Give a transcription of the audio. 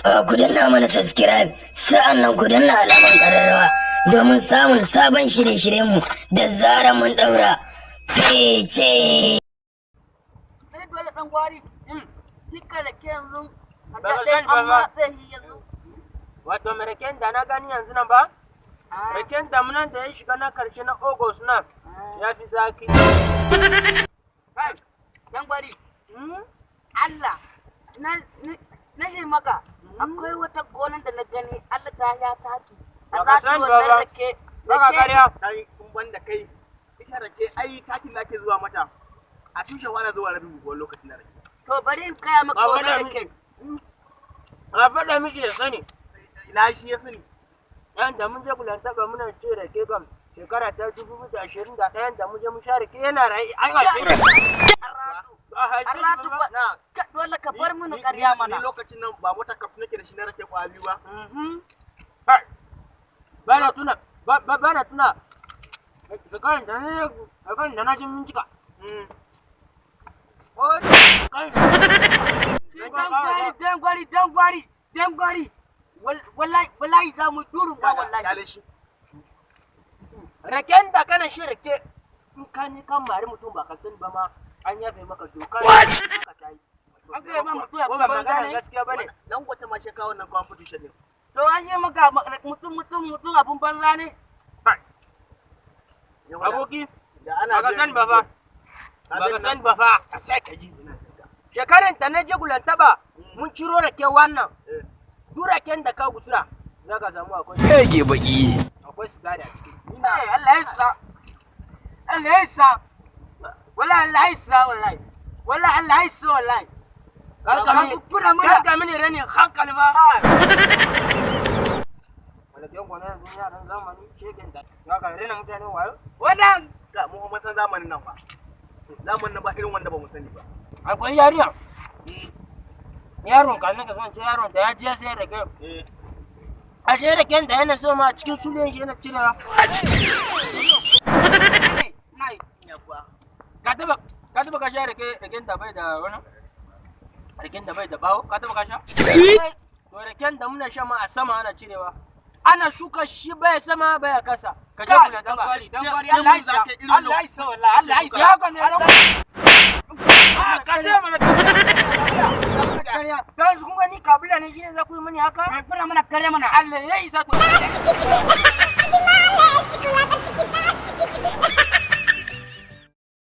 Ku danna mana subscribe, sa'annan ku danna alamar ƙararrawa domin samun sabon shirye-shiryenmu da zarar mun ɗaura. Fice! Sai dole dan gwari. Dukkan da ke yanzu. Ba ka sani ba an ba. matse shi yanzu. Wato mai raken da na gani yanzu nan ba? Raken damunan da ya shiga na karshe na August nan ya fi zaki. Kai, dan gwari. Allah, na ce maka, akwai wata gonan da na gani Allah ta ya taki. Ba ka sani ba ba. Rake. Ba ka karya. Kai, in banda kai, ita rake ai takin da ake zuwa mata a tushen wani zuwa rabin buhu wani lokacin na rake. To, bari in kaya maka Ba wannan faɗa rake. A faɗa miki ya sani. Ina shi ya sani? Yan da mun je Bulantaba muna ce rake kam shekara ta 2021 da mun je mun sha rake yana rayu an haife shi. Ba a haife shi Arratu ba. ba. Na Dole ka bar mini ƙarya mana. Ni lokacin nan ba wata kaf nake da shi na rake kwa biyu ba. Kai, ba na tuna ba ba na tuna shekaran da na je Mincika. Kai. Dan gwari, dan gwari, dan gwari, dan gwari. Wallahi, wallahi za mu durun ba wallahi. Kyale shi. Raken da kana shi rake, in ka ni kan mari mutum ba ka sani ba ma, an yafe maka, doka ka ta yi. An gaya ma mutum ya Ko ba banza magana ne. gaskiya bane. Dan gwata ma shi kawo wannan competition din. To, an yi maka mutum mutum mutum abun banza ne. Aboki, Da ana ba ka sani ba fa. Ba ka sani ba fa. Ka sai ka ji. Shekaran da na je Gulantaba mun ciro rake wannan. Duk raken da ka gusura za ka samu akwai Rage baki. akwai sigari a ciki. Eh, Allah ya sa. Allah ya sa. Wallahi Allah ya sa wallahi. Wallahi Allah ya sa wallahi. Kar ka mini Kuna mana. Kar ka mini rainin hankali ba. Wala ke gwanan yanzu yaran zamani shegen da za ka rena mutane wayo. Wannan Ga mu mun san zamanin nan ba. Zamanin nan ba irin wanda ba mu sani ba. Akwai yariya. Yaron ka naka son ce yaron da ya je sai rake. A sai raken da yana so ma cikin sulen shi yana cirewa. nai. Yawa. Ka taba ka sha rake, raken da bai da wani? Raken da bai da bawo, ka taba ka sha? To, raken da muna sha ma a sama ana cirewa. Ana shuka shi baya sama baya kasa. Ka je Kai, kula dan daba. gwari, dan gwari Ce Allah mun ya sa. za ka irin Allah ya sa wallahi, Allah ya sa. Ya ka ne dan. Ah, ka sai mana. Karya. Dan kun gani kabila ne shine za ku yi mani haka? Kuna mana karya mana. Allah ya isa to.